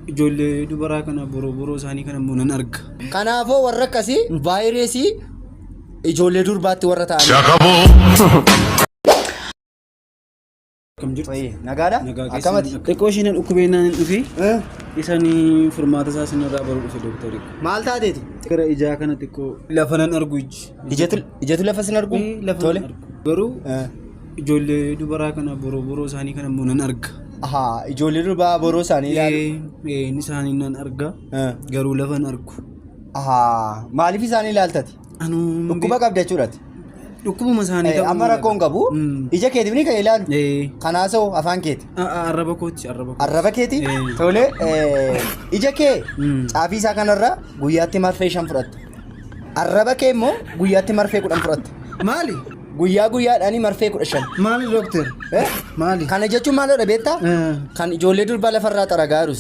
Ijoollee dubaraa kana boroo boroo isaanii kana immoo nan arga. Kanaafoo warra akkasii vaayirasii ijoollee durbaatti warra ta'an. Akkam jirtu? Wayii, Nagaadha? Nagaa keessan. Akkamati? Xiqqoo isheen dhukkubee naan hin dhufe. Eh, Isaan furmaata isaa isinirraa baruu dhufe dooktarii. Maal taateeti? Gara ijaa kana xiqqoo lafa nan argu ijji. Ijatu ijatu lafa sin argu? Eh, Lafa Tole. nan argu. Garuu Eh. ijoollee dubaraa kana boroo boroo isaanii kana immoo nan arga. Ahaa, ijoollee durbaa boroo isaanii ilaalu. Eh, eh, inni isaanii nan arga. Eh. Garuu lafa hin argu. Ahaa, maaliif isaan ilaaltati? Anuu Dhukkuba qabda jechuudhaati. Dhukkubuma isaanii Eh, Amma rakkoo hin qabu. Ija keetiif ni kan ilaalu. Eh. Kanaas hoo afaan keeti. Arraba kooti arraba kooti. Arraba keeti. Eh. Tole, eh, ija kee caafii isaa kanarra guyyaatti marfee 5 fudhatta. Arraba kee immoo guyyaatti marfee 10 fudhatta. Maali? Guyyaa guyyaadhaan marfee 15. Maali dooktar? Eh? Maali? Kana jechuun maalidha beektaa? Eh. Kan ijoollee durbaa lafarraa xaragaa jiru.